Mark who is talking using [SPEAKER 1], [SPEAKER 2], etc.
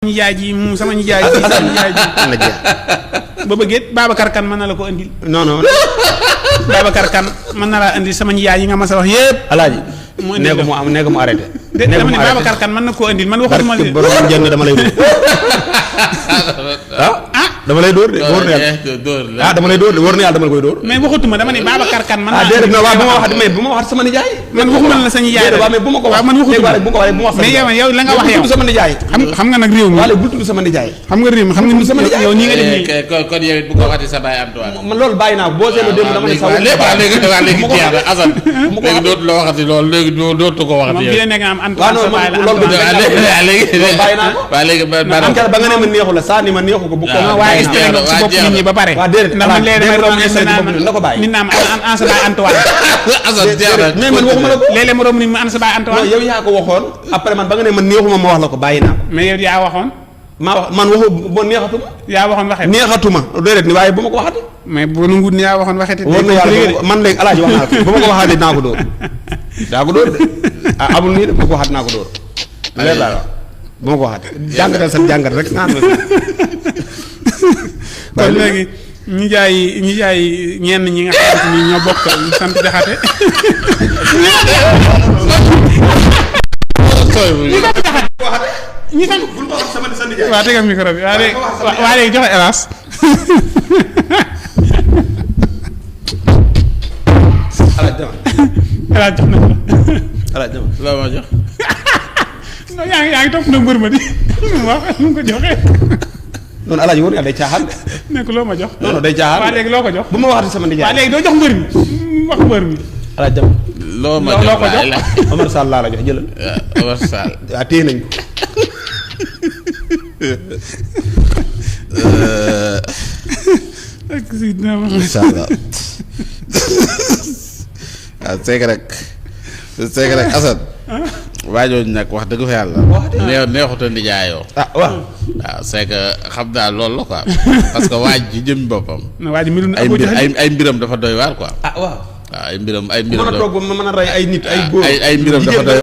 [SPEAKER 1] nijaay ji mu sama nijaay ji ba bëggee Babacar Kane mën na la ko andil.
[SPEAKER 2] non
[SPEAKER 1] Babacar Kane mën na laa andil sama nijaay yi nga ma sa wax yëpp.
[SPEAKER 2] alaaji nee ko mu arrêté.
[SPEAKER 1] dama ne Babacar Kane mën na koo andil man waxatuma
[SPEAKER 2] barke borom jënd dama lay dama lay dóor de wóor na yàlla dama lay dóor de wóor na yàlla dama la koy dóor.
[SPEAKER 1] mais waxatuma dama ne Babacar Kane mën naa.
[SPEAKER 2] déedéet waaw bu ma waxat sama nijaay.
[SPEAKER 1] man waxuma la sa nijaay rek
[SPEAKER 2] mais bu ma ko wax
[SPEAKER 1] man waxatuma
[SPEAKER 2] bu ko waxee bu ma wax
[SPEAKER 1] mais yow la nga wax yow
[SPEAKER 2] sama nijaay.
[SPEAKER 1] xam nga nag réew mi.
[SPEAKER 2] wala bul tudd sama nijaay.
[SPEAKER 1] xam nga réew mi xam nga sama nijaay yow nii nga def nii.
[SPEAKER 3] kon yow it bu ko waxati sa baay Antoine.
[SPEAKER 2] man loolu bàyyi naa ko boo seetloo démb dama ne sa
[SPEAKER 3] léegi jeex na Assane léegi dootu la waxati loolu léegi dootu ko waxati
[SPEAKER 1] moom
[SPEAKER 3] yow.
[SPEAKER 1] fi la nekk am Antoine sa baay la
[SPEAKER 2] loolu bàyyi naa ko.
[SPEAKER 3] waaw léegi
[SPEAKER 2] ba nga ne ma neexu la saa ni ma neexu ko bu ko
[SPEAKER 1] waaye est-ce que nga si bopp nit ñi ba pare.
[SPEAKER 2] waaw déedéet
[SPEAKER 1] ndax man léeg-léeg may romb
[SPEAKER 2] na ko bàyyi
[SPEAKER 1] nit naa ma an sa baay Antoine.
[SPEAKER 3] Assane jeex na
[SPEAKER 2] mais man waxuma la ko.
[SPEAKER 1] léeg-léeg ma romb nit ma an sa baay Antoine.
[SPEAKER 2] yow yaa ko waxoon après man ba nga ne ma neexuma ma wax la ko bàyyi naa ko.
[SPEAKER 1] mais yow yaa waxoon.
[SPEAKER 2] maa wax man waxu bo neexatuma.
[SPEAKER 1] yaa waxoon waxet.
[SPEAKER 2] neexatuma déedéet ni waaye bu ma ko waxati.
[SPEAKER 1] mais bu nu ngut ni yaa waxoon waxet.
[SPEAKER 2] wóor na yàlla man léegi alaaji wax naa ko bu ma ko waxaatee dinaa ko dóor. daa ko dóor de amul nii de bu ma ko waxaat naa ko dóor. léegi laa wax bu ma ko waxaatee jàngatal sa jàngat rek naan
[SPEAKER 1] kon léegi ñi jaay ñenn ñi nga xamante ni ñoo bokk ñu sant Jaxate. ñi sant waaw tegal micro bi waa léegi joxe hélas. hélas jox na ko.
[SPEAKER 2] alaaj dama
[SPEAKER 3] la ma jox.
[SPEAKER 1] non yaa ngi topp na mbër ma di lu mu wax lu mu ko joxee.
[SPEAKER 2] noonu alaaji wóor yàlla day caaxaan de.
[SPEAKER 1] nekk loo ma jox.
[SPEAKER 2] non day caaxaan
[SPEAKER 1] waa léegi loo ko jox.
[SPEAKER 2] bu ma waxati sama nijaay.
[SPEAKER 1] waa léegi doo jox mbër mi wax mbër mi.
[SPEAKER 2] alaaj dama
[SPEAKER 3] loo ma jox
[SPEAKER 1] ko jox.
[SPEAKER 2] Omar Sall laa la jox jëlal.
[SPEAKER 3] Omar Sall.
[SPEAKER 2] waaw téye nañ ko.
[SPEAKER 1] ak si dina ma.
[SPEAKER 3] incha allah waaw c'est que rek Assane. waajooju nag wax dëgg fa yàlla. neexuta nijaayoo.
[SPEAKER 2] waaw.
[SPEAKER 3] waaw c'est que xam naa loolu la quoi parce que waaj ji jëm boppam.
[SPEAKER 1] waaj mi doon
[SPEAKER 3] ay mbiram dafa doy waar quoi.
[SPEAKER 2] waaw.
[SPEAKER 3] waaw ay mbiram
[SPEAKER 2] mën a toog ba mën a rey ay nit ay góor
[SPEAKER 3] ay mbiram dafa doy